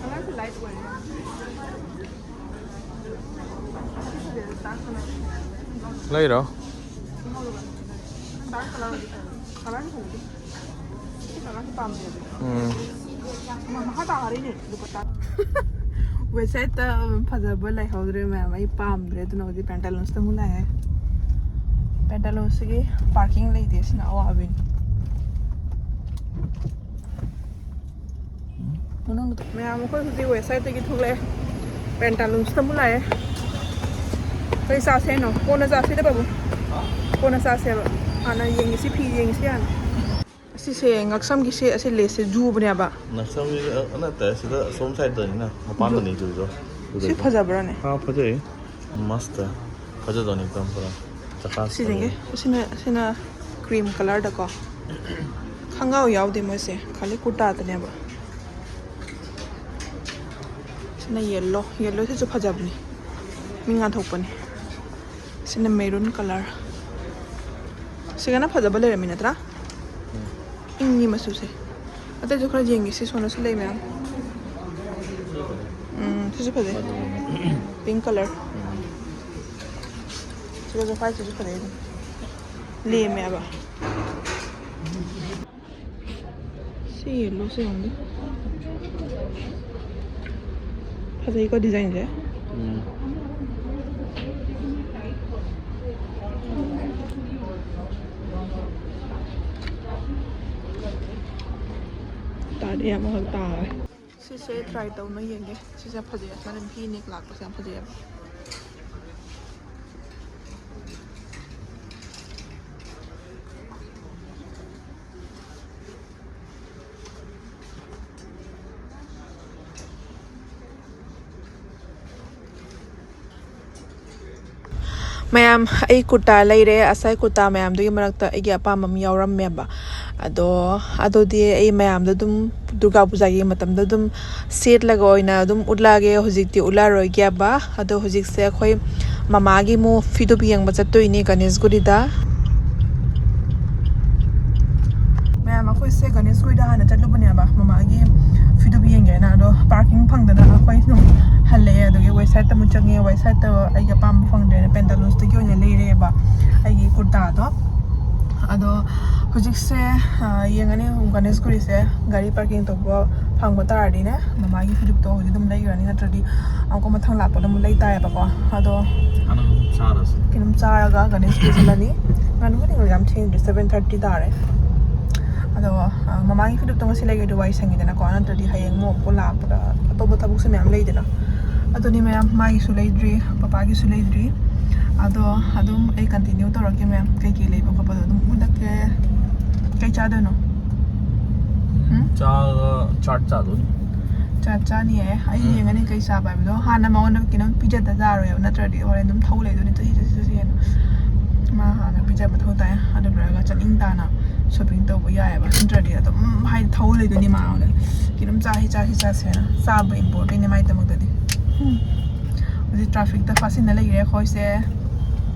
ꯀꯂꯔꯁꯨ ꯂꯥꯏꯠ ꯑꯣꯏꯔꯦ꯫ ꯂꯩꯔꯣ꯫ ꯗꯥꯔꯛ ꯀꯂꯔ ꯑꯣꯏꯗꯤ ꯐꯖꯕ꯫ ꯀꯂꯔꯁꯨ ꯐꯖꯗꯦ꯫ ꯁꯤ ꯀꯂꯔꯁꯨ ꯄꯥꯝꯗꯦ ꯑꯗꯨ꯫ ꯎꯝ꯫ ꯃꯈꯥ ꯇꯥꯔꯤꯅꯦ ꯗꯨꯄꯠꯇꯥ꯫ ꯋꯦꯁ ꯁꯥꯏꯗꯇ ꯐꯖꯕ ꯂꯩꯍꯧꯗ꯭ꯔꯦ ꯃꯌꯥꯝ, ꯑꯩ ꯄꯥꯝꯗ꯭ꯔꯦ꯫ ꯑꯗꯨꯅ ꯍꯧꯖꯤꯛ ꯄꯦꯟꯇꯥꯂꯨꯟꯁꯇ ꯑꯃꯨꯛ ꯂꯥꯛꯑꯦ꯫ ꯄꯦꯟꯇꯥꯂꯨꯟꯁꯇꯒꯤ ꯄꯥꯔꯀꯤꯡ ꯂꯩꯇꯦ, ꯁꯤꯅ ꯑꯋꯥꯕꯤꯅꯤ꯫ ꯃꯅꯨꯡꯗ ꯃꯌꯥꯝ ꯑꯩꯈꯣꯏ ꯍꯧꯖꯤꯛ ꯋꯦꯁ ꯁꯥꯏꯗꯇꯒꯤ ꯊꯣꯛꯂꯛꯑꯦ꯫ ꯄꯦꯟꯇꯥꯂꯨꯟꯁꯇ ꯑꯃꯨꯛ ꯂꯥꯛꯑꯦ꯫ ꯀꯩ ꯆꯥꯁꯦ ꯍꯥꯏꯅꯣ? ꯀꯣꯟꯅ ꯆꯥꯁꯦꯗ ꯕꯥꯕꯨ꯫ ꯀꯣꯟꯅ ꯆꯥꯁꯦꯕ꯫ ꯍꯥꯟꯅ ꯌꯦꯡꯉꯁꯤ, ꯐꯤ ꯌꯦꯡꯉꯁꯤ ꯍꯥꯟꯅ꯫ ꯑꯁꯤꯁꯦ ꯉꯛꯁꯝꯒꯤꯁꯦ, ꯑꯁꯤ ꯂꯦꯁꯁꯦ ꯖꯨꯕꯅꯦꯕ꯫ ꯉꯛꯁꯝꯒꯤ, ꯑ, ꯅꯠꯇꯦ, ꯁꯤꯗ ꯁꯣꯝ ꯁꯥꯏꯗꯇꯅꯤꯅ, ꯃꯄꯥꯟꯗꯅꯤ ꯖꯨꯗꯣ꯫ ꯁꯤ ꯐꯖꯕ꯭ꯔꯥꯅꯦ? ꯑꯥ, ꯐꯖꯩ꯫ ꯃꯁꯇ꯫ ꯐꯖꯗꯧꯅꯤ ꯑꯦꯛꯗꯝ ꯄꯨꯔꯥ꯫ ꯆꯀꯥ ꯁꯤꯁꯤꯡꯒꯦ꯫ ꯑꯁꯤꯅ, ꯑꯁꯤꯅ ꯀ꯭ꯔꯤꯝ ꯀꯂꯔꯗꯀꯣ꯫ ꯈꯣꯡꯒ꯭ꯔꯥꯎ ꯌꯥꯎꯗꯦ ꯃꯣꯏꯁꯦ, ꯈꯥꯂꯤ ꯀꯨꯔꯇꯥꯗꯅꯦꯕ꯫ ꯁꯤꯅ ꯌꯦꯜꯂꯣ꯫ ꯌꯦꯜꯂꯣꯁꯤꯁꯨ ꯐꯖꯕꯅꯤ꯫ ꯃꯤ ꯉꯥꯟꯊꯣꯛꯄꯅꯤ꯫ ꯁꯤꯅ ꯃꯦꯔꯨꯟ ꯀꯂꯔ꯫ ꯁꯤꯒꯅ ꯐꯖꯕ ꯂꯩꯔꯝꯃꯤ ꯅꯠꯇ꯭ꯔꯥ? ꯏꯪꯉꯤ ꯃꯆꯨꯁꯦ꯫ ꯑꯇꯩꯁꯨ ꯈꯔ ꯌꯦꯡꯒꯦ꯫ ꯁꯤ ꯁꯣꯝꯗꯁꯨ ꯂꯩ ꯃꯌꯥꯝ꯫ ꯎꯝ, ꯁꯤꯁꯨ ꯐꯖꯩ꯫ ꯄꯤꯡ ꯀꯂꯔ꯫ ꯁꯤꯒꯁꯨ ꯋꯥꯏꯠꯁꯤꯁꯨ ꯐꯖꯩ ꯑꯗꯨꯝ꯫ ꯂꯦꯝꯃꯦꯕ꯫ ꯁꯤ ꯌꯦꯜꯂꯣꯁꯦ ꯌꯦꯡꯉꯨꯅꯦ꯫ ꯐꯖꯩꯀꯣ ꯗꯤꯖꯥꯏꯟꯁꯦ꯫ ꯎꯝ꯫ ꯇꯥꯗꯤ ꯌꯥꯝ ꯑꯃꯈꯛ ꯇꯥꯔꯦ꯫ ꯁꯤꯁꯦ ꯇ꯭ꯔꯥꯏ ꯇꯧꯅ ꯌꯦꯡꯒꯦ꯫ ꯁꯤꯁꯦ ꯌꯥꯝ ꯐꯖꯩ꯫ ꯑꯁꯨꯃꯥꯏꯅ ꯚꯤ ꯅꯦꯛ ꯂꯥꯛꯄꯁꯦ ꯌꯥꯝ ꯐꯖꯩꯌꯦꯕ꯫ ꯃꯌꯥꯝ, ꯑꯩ ꯀꯨꯔꯇꯥ ꯂꯩꯔꯦ꯫ ꯑꯁꯥꯏ ꯀꯨꯔꯇꯥ ꯃꯌꯥꯝꯗꯨꯒꯤ ꯃꯔꯛꯇ ꯑꯩꯒꯤ ꯑꯄꯥꯝꯕ ꯑꯃ ꯌꯥꯎꯔꯝꯃꯦꯕ꯫ ꯑꯗꯣ ꯑꯗꯨꯗꯤ ꯑꯩ ꯃꯌꯥꯝꯗ ꯑꯗꯨꯝ ꯗꯨꯔꯒꯥ ꯄꯨꯖꯥꯒꯤ ꯃꯇꯝꯗ ꯑꯗꯨꯝ ꯁꯦꯠꯂꯒ ꯑꯣꯏꯅ ꯑꯗꯨꯝ ꯎꯠꯂꯛꯑꯒꯦ꯫ ꯍꯧꯖꯤꯛꯇꯤ ꯎꯠꯂꯛꯑꯔꯣꯏꯒꯦꯕ꯫ ꯑꯗꯣ ꯍꯧꯖꯤꯛꯁꯦ ꯑꯩꯈꯣꯏ ꯃꯃꯥꯒꯤ ꯑꯃꯨꯛ ꯐꯤꯗꯨꯞ ꯌꯦꯡꯕ ꯆꯠꯇꯣꯏꯅꯦ ꯒꯅꯦꯁꯒꯨꯔꯤꯗ꯫ ꯃꯌꯥꯝ, ꯑꯩꯈꯣꯏꯁꯦ ꯒꯅꯦꯁꯒꯨꯔꯤꯗ ꯍꯥꯟꯅ ꯆꯠꯂꯨꯕꯅꯦꯕ, ꯃꯃꯥꯒꯤ ꯐꯤꯗꯨꯞ ꯌꯦꯡꯒꯦꯅ꯫ ꯑꯗꯣ ꯄꯥꯔꯀꯤꯡ ꯐꯪꯗꯅ ꯑꯩꯈꯣꯏ ꯑꯗꯨꯝ ꯍꯜꯂꯛꯑꯦ꯫ ꯑꯗꯨꯒꯤ ꯋꯦꯁ ꯁꯥꯏꯗꯠꯇ ꯑꯃꯨꯛ ꯆꯪꯉꯦ꯫ ꯋꯦꯁ ꯁꯥꯏꯗꯠꯇ ꯑꯩꯒꯤ ꯑꯄꯥꯝꯕ ꯐꯪꯗ꯭ꯔꯦꯅ ꯄꯦꯟꯇꯥꯂꯨꯟꯁꯇꯒꯤ ꯑꯣꯏꯅ ꯂꯩꯔꯛꯑꯦꯕ ꯑꯩꯒꯤ ꯀꯨꯔꯇꯥꯗꯣ꯫ ꯑꯗꯣ ꯍꯧꯖꯤꯛꯁꯦ, ꯑ, ꯌꯦꯡꯉꯅꯤ ꯒꯅꯦꯁꯒꯨꯔꯤꯁꯦ ꯒꯥꯔꯤ ꯄꯥꯔꯀꯤꯡ ꯇꯧꯕ ꯐꯪꯕ ꯇꯥꯔꯗꯤꯅꯦ, ꯃꯃꯥꯒꯤ ꯐꯤꯗꯨꯞꯇꯣ ꯍꯧꯖꯤꯛ ꯑꯗꯨꯝ ꯂꯩꯈ꯭ꯔꯅꯤ, ꯅꯠꯇ꯭ꯔꯗꯤ ꯑꯃꯨꯛꯀ ꯃꯊꯪ ꯂꯥꯛꯄꯗ ꯑꯃꯨꯛ ꯂꯩ ꯇꯥꯏꯌꯦꯕꯀꯣ꯫ ꯑꯗꯣ ꯉꯥꯅꯨ ꯆꯥꯔꯁꯤ꯫ ꯀꯩꯅꯣꯝ ꯆꯥꯔꯒ ꯒꯅꯦꯁꯒꯨꯔꯤ ꯆꯠꯂꯅꯤ꯫ ꯉꯥꯅꯨꯕꯨꯗꯤ ꯌꯥꯝ ꯊꯦꯡꯗ꯭ꯔꯤ, seven thirty ꯇꯥꯔꯦ꯫ ꯑꯗꯣ, ꯑ, ꯃꯃꯥꯒꯤ ꯐꯤꯗꯨꯞꯇꯣ ꯉꯁꯤ ꯂꯩꯒ꯭ꯔꯗꯤ ꯋꯥꯏ ꯁꯪꯉꯤꯗꯅꯀꯣ, ꯅꯠꯇ꯭ꯔꯗꯤ ꯍꯌꯦꯡ ꯑꯃꯨꯛ ꯂꯥꯛꯄꯗ ꯑꯇꯣꯞꯄ ꯊꯕꯛꯁꯨ ꯃꯌꯥꯝ ꯂꯩꯗꯅ꯫ ꯑꯗꯨꯅꯤ ꯃꯌꯥꯝ, ꯃꯥꯒꯤꯁꯨ ꯂꯩꯗ꯭ꯔꯤ, ꯄꯄꯥꯒꯤꯁꯨ ꯂꯩꯗ꯭ꯔꯤ꯫ ꯑꯗꯣ ꯑꯗꯨꯝ ꯑꯩ continue ꯇꯧꯔꯛꯀꯦ ꯃꯌꯥꯝ, ꯀꯩꯀꯩ ꯂꯩꯕ ꯈꯣꯠꯄꯗꯣ ꯑꯗꯨꯝ ꯎꯠꯂꯛꯀꯦ꯫ ꯀꯩ ꯆꯥꯗꯣꯏꯅꯣ? ꯎꯝ? ꯆꯥꯒ ꯆꯥꯠ ꯆꯥꯗꯣꯏꯅꯤ꯫ ꯆꯥꯠ ꯆꯥꯅꯤꯌꯦ꯫ ꯑꯩ ꯎꯝ꯫ ꯌꯦꯡꯉꯅꯤ ꯀꯩ ꯆꯥꯕ ꯍꯥꯏꯕꯗꯣ꯫ ꯍꯥꯟꯅ ꯃꯉꯣꯟꯗ ꯀꯩꯅꯣꯝ ꯄꯤꯖꯗ ꯌꯥꯔꯣꯏꯕ, ꯅꯠꯇ꯭ꯔꯗꯤ ꯍꯣꯔꯦꯟ ꯑꯗꯨꯝ ꯊꯧ ꯂꯩꯗꯣꯏꯅꯤ, ꯆꯠꯁꯤ, ꯆꯠꯁꯤ, ꯆꯠꯁꯤ ꯍꯥꯏꯅ꯫ ꯃꯥ ꯍꯥꯟꯅ ꯄꯤꯖꯕ ꯃꯊꯧ ꯇꯥꯏ꯫ ꯑꯗꯨ ꯂꯣꯏꯔꯒ ꯆꯠꯅꯤꯡ ꯇꯥꯅ shopping ꯇꯧꯕ ꯌꯥꯏꯑꯕ꯫ ꯅꯠꯇ꯭ꯔꯗꯤ ꯑꯗꯨꯝ ꯍꯥꯏꯗꯤ ꯊꯧ ꯂꯩꯗꯣꯏꯅꯤ ꯃꯥ ꯍꯣꯔꯦꯟ꯫ ꯀꯩꯅꯣꯝ ꯆꯥꯁꯤ, ꯆꯥꯁꯤ, ꯆꯥꯁꯤ ꯍꯥꯏꯅ꯫ ꯆꯥꯕ importantꯅꯦ ꯃꯥꯏꯗꯃꯛꯇꯗꯤ꯫ ꯎꯝ꯫ ꯍꯧꯖꯤꯛ trafficꯇ ꯐꯥꯁꯤꯟꯅ ꯂꯩꯔꯦ ꯑꯩꯈꯣꯏꯁꯦ꯫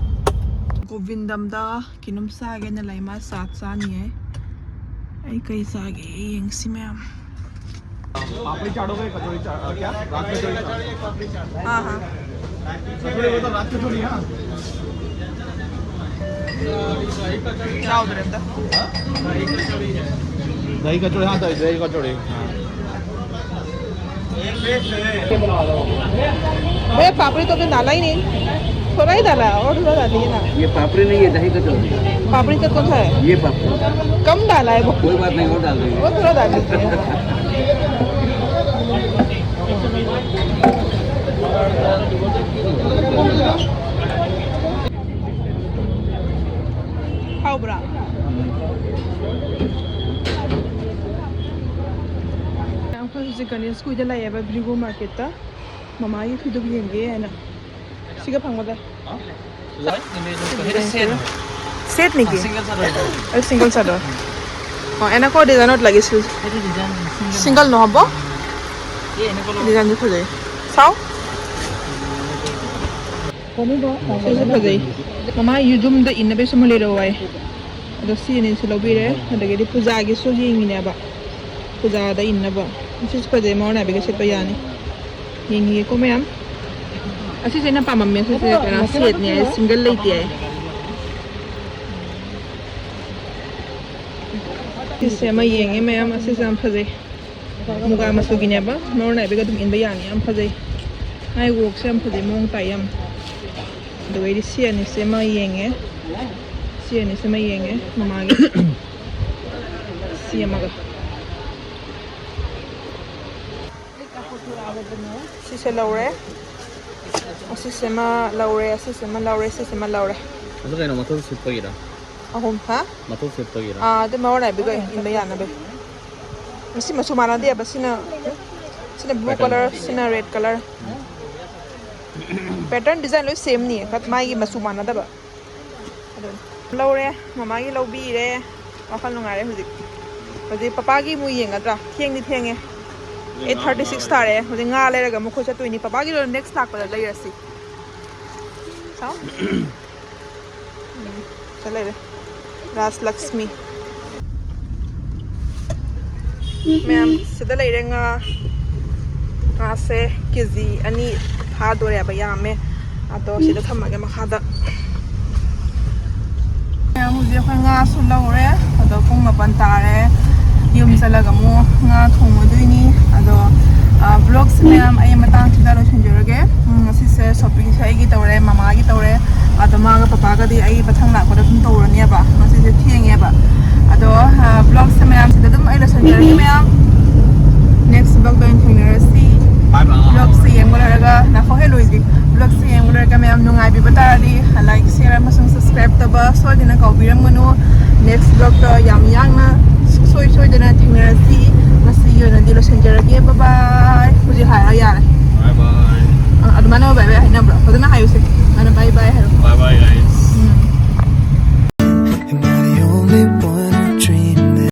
ꯒꯣꯕꯤꯟꯗꯝꯗ ꯀꯩꯅꯣꯝ ꯆꯥꯒꯦꯅ ꯂꯩ, ꯃꯥ ꯆꯥꯠ ꯆꯥꯅꯤꯌꯦ꯫ ꯑꯩ ꯀꯩ ꯆꯥꯒꯦ ꯌꯦꯡꯁꯤ ꯃꯌꯥꯝ꯫ पापड़ी चाट हो गई, कचौड़ी चाट, क्या? रात कचौड़ी चाट। हाँ, हाँ। कचौड़ी वो तो रात कचौड़ी है ना? क्या उधर है अंदर? दही कचौड़ी, हाँ, दही, दही कचौड़ी, हाँ। अरे, पापड़ी तो अभी डाला ही नहीं, थोड़ा ही डाला है, और थोड़ा डालिए ना। ये पापड़ी नहीं है, दही कचौड़ी। पापड़ी तो कौन सा है? ये पापड़ी। कम डाला है वो। कोई बात नहीं, और डाल देंगे। वो थोड़ा डाल दीजिए। ꯍꯥꯎꯕ꯭ꯔꯥ? ꯑꯩꯈꯣꯏ ꯍꯧꯖꯤꯛ ꯒꯅꯦꯁ ꯀꯨꯏꯗ ꯂꯩꯌꯦꯕ, ꯚ꯭ꯔꯤꯒꯣ ꯃꯥꯔꯀꯦꯠꯇ꯫ ꯃꯃꯥꯒꯤ ꯐꯤꯗꯨꯞ ꯌꯦꯡꯒꯦ ꯍꯥꯏꯅ꯫ ꯁꯤꯒ ꯐꯪꯒꯗ꯭ꯔꯥ? ꯁꯦꯠꯅꯤꯒꯤ? ꯁꯤꯡꯒꯜ ꯆꯥꯗꯣꯏ꯫ ꯑꯩ ꯁꯤꯡꯒꯜ ꯆꯥꯗꯣꯏ꯫ অ, এনেকুৱা ডিজাইনত লাগিছিল। এইটো ডিজাইন ছিংগল নহ'ব? এই এনেকুৱা লগাব। ডিজাইনটো ফজে। চাওক। এইটো ফজে। ꯃꯃꯥ ꯌꯨꯝꯗ ꯏꯟꯅꯕꯩꯁꯨ ꯑꯃ ꯂꯩꯔꯛꯑꯣ ꯍꯥꯏ꯫ ꯑꯗꯣ ꯁꯤ ꯑꯅꯤꯁꯨ ꯂꯧꯕꯤꯔꯦ꯫ ꯑꯗꯒꯤꯗꯤ ꯄꯨꯖꯥꯒꯤꯁꯨ ꯌꯦꯡꯉꯤꯅꯦꯕ꯫ ꯄꯨꯖꯥꯗ ꯏꯟꯅꯕ꯫ ꯁꯤꯁꯨ ꯐꯖꯩ, ꯃꯉꯣꯟ ꯅꯥꯏꯕꯤꯒ ꯁꯦꯠꯄ ꯌꯥꯅꯤ꯫ ꯌꯦꯡꯉꯤꯒꯦꯀꯣ ꯃꯌꯥꯝ꯫ ꯑꯁꯤꯁꯦ ꯑꯩꯅ ꯄꯥꯝꯃꯝꯃꯦ꯫ ꯁꯤꯁꯦ ꯀꯩꯅꯣ ꯁꯦꯠꯅꯤ ꯍꯥꯏ, ꯁꯤꯡꯒꯜ ꯂꯩꯇꯦ ꯍꯥꯏ꯫ ꯁꯤꯁꯦ ꯑꯃ ꯌꯦꯡꯉꯦ ꯃꯌꯥꯝ, ꯑꯁꯤꯁꯦ ꯌꯥꯝ ꯐꯖꯩ꯫ ꯃꯨꯒꯥ ꯃꯆꯨꯒꯤꯅꯦꯕ, ꯃꯉꯣꯟ ꯅꯥꯏꯕꯤꯒ ꯑꯗꯨꯝ ꯏꯟꯕ ꯌꯥꯅꯤ, ꯌꯥꯝ ꯐꯖꯩ꯫ ꯃꯥꯏ ꯋꯥꯛꯁꯦ ꯌꯥꯝ ꯐꯖꯩ, ꯃꯑꯣꯡ ꯇꯥꯏ ꯌꯥꯝ꯫ ꯑꯗꯨꯒ ꯑꯩꯗꯤ ꯁꯤ ꯑꯅꯤꯁꯦ ꯑꯃ ꯌꯦꯡꯉꯦ, ꯁꯤ ꯑꯅꯤꯁꯦ ꯑꯃ ꯌꯦꯡꯉꯦ, ꯃꯃꯥꯒꯤ ꯁꯤ ꯑꯃꯒ꯫ ꯁꯤꯁꯦ ꯂꯧꯔꯦ, ꯑꯁꯤꯁꯤꯃ ꯂꯧꯔꯦ, ꯑꯁꯤꯁꯤꯃ ꯂꯧꯔꯦ, ꯁꯤꯁꯤꯃ ꯂꯧꯔꯦ꯫ ꯑꯗꯨ ꯀꯩꯅꯣ, ꯃꯊꯧ ꯁꯤꯠꯄꯒꯤꯔ? ꯑꯍꯨꯝ, ꯍꯥ? ꯃꯊꯧ ꯁꯤꯠꯄꯒꯤꯔ? ꯑꯥ, ꯑꯗꯨ ꯃꯉꯣꯟ ꯅꯥꯏꯕꯤꯒ ꯏꯟꯕ ꯌꯥꯅꯕ꯫ ꯃꯁꯤ ꯃꯆꯨ ꯃꯥꯟꯅꯗꯦꯕ꯫ ꯁꯤꯅ, ꯁꯤꯅ blue colour, ꯁꯤꯅ red colour꯫ Pattern design ꯂꯣꯏ same ꯅꯤ, but ꯃꯥꯒꯤ ꯃꯆꯨ ꯃꯥꯟꯅꯗꯕ꯫ ꯑꯗꯨꯅꯤ꯫ ꯂꯧꯔꯦ, ꯃꯃꯥꯒꯤ ꯂꯧꯕꯤꯔꯦ꯫ ꯋꯥꯈꯜ ꯅꯨꯡꯉꯥꯏꯔꯦ ꯍꯧꯖꯤꯛ꯫ ꯍꯧꯖꯤꯛ ꯄꯄꯥꯒꯤ ꯑꯃꯨꯛ ꯌꯦꯡꯒꯗ꯭ꯔꯥ? ꯊꯦꯡꯗꯤ ꯊꯦꯡꯉꯦ꯫ Eight thirty six ꯇꯥꯔꯦ꯫ ꯍꯧꯖꯤꯛ ꯉꯥ ꯂꯩꯔꯒ ꯑꯃꯨꯛ ꯑꯩꯈꯣꯏ ꯆꯠꯇꯣꯏꯅꯤ꯫ ꯄꯄꯥꯒꯤꯗꯣ next ꯂꯥꯛꯄꯗ ꯂꯩꯔꯁꯤ꯫ ꯁꯥꯎ꯫ ꯎꯝ, ꯁꯤꯗ ꯂꯩꯔꯦ꯫ ꯔꯥꯖꯂꯛꯁꯃꯤ꯫ ꯃꯌꯥꯝ, ꯁꯤꯗ ꯂꯩꯔꯦ ꯉꯥ꯫ ꯉꯥꯁꯦ ꯀꯦ ꯖꯤ ꯑꯅꯤ ꯐꯥꯗꯣꯔꯦꯕ, ꯌꯥꯝꯃꯦ꯫ ꯑꯗꯣ ꯁꯤꯗ ꯊꯝꯃꯒꯦ ꯃꯈꯥꯗ꯫ ꯃꯌꯥꯝ, ꯍꯧꯖꯤꯛ ꯑꯩꯈꯣꯏ ꯉꯥꯁꯨ ꯂꯧꯔꯦ꯫ ꯑꯗꯣ ꯄꯨꯡ ꯃꯥꯄꯟ ꯇꯥꯔꯦ꯫ ꯌꯨꯝ ꯆꯠꯂꯒ ꯑꯃꯨꯛ ꯉꯥ ꯊꯣꯡꯉꯨꯗꯣꯏꯅꯤ꯫ ꯑꯗꯣ, ꯑ, vlogꯁꯦ ꯃꯌꯥꯝ ꯑꯩ ꯃꯇꯥꯡꯁꯤꯗ ꯂꯣꯏꯁꯤꯟꯖꯔꯒꯦ꯫ ꯎꯝ, ꯉꯁꯤꯁꯦ shoppingꯁꯦ ꯑꯩꯒꯤ ꯇꯧꯔꯦ, ꯃꯃꯥꯒꯤ ꯇꯧꯔꯦ꯫ ꯑꯗꯣ ꯃꯥꯒ ꯄꯄꯥꯒꯗꯤ ꯑꯩ ꯃꯊꯪ ꯂꯥꯛꯄꯗ ꯑꯗꯨꯝ ꯇꯧꯔꯅꯦꯕ꯫ ꯉꯁꯤꯁꯦ ꯊꯦꯡꯉꯦꯕ꯫ ꯑꯗꯣ, ꯑ, vlogꯁꯦ ꯃꯌꯥꯝꯁꯤꯗ ꯑꯗꯨꯝ ꯑꯩ ꯂꯣꯏꯁꯤꯟꯖꯔꯒꯦ ꯃꯌꯥꯝ꯫ Next vlogꯇ ꯑꯣꯏꯅ ꯊꯦꯡꯅꯔꯁꯤ꯫ Bye bye. Vlogꯁꯦ ꯌꯦꯡꯕ ꯂꯣꯏꯔꯒ, ꯉꯥꯏꯈꯣ ꯍꯦ ꯂꯣꯏꯗ꯭ꯔꯤ꯫ Vlogꯁꯦ ꯌꯦꯡꯕ ꯂꯣꯏꯔꯒ ꯃꯌꯥꯝ ꯅꯨꯡꯉꯥꯏꯕꯤꯕ ꯇꯥꯔꯗꯤ like, share ꯑꯃꯁꯨꯡ subscribe ꯇꯧꯕ ꯁꯣꯏꯗꯅ ꯀꯥꯎꯕꯤꯔꯝꯒꯅꯨ꯫ Next vlogꯇ ꯌꯥꯝ ꯌꯥꯡꯅ ꯁꯨꯡꯁꯣꯏ ꯁꯣꯏꯗꯅ ꯊꯦꯡꯅꯔꯁꯤ꯫ ꯉꯁꯤꯒꯤ ꯑꯣꯏꯅꯗꯤ ꯂꯣꯏꯁꯤꯟꯖꯔꯒꯦ꯫ Bye bye꯫ ꯍꯧꯖꯤꯛ ꯍꯥꯏꯔꯣ ꯌꯥꯔꯦ꯫ Bye bye꯫ ꯑ, ꯑꯗꯨꯃꯥꯏꯅ bye bye ꯍꯥꯏꯅꯕ꯭ꯔꯣ? ꯐꯖꯅ ꯍꯥꯏꯌꯨꯁꯦ꯫ ꯑꯗꯨꯃꯥꯏꯅ bye bye ꯍꯥꯏꯔꯣ꯫ Bye bye, guys꯫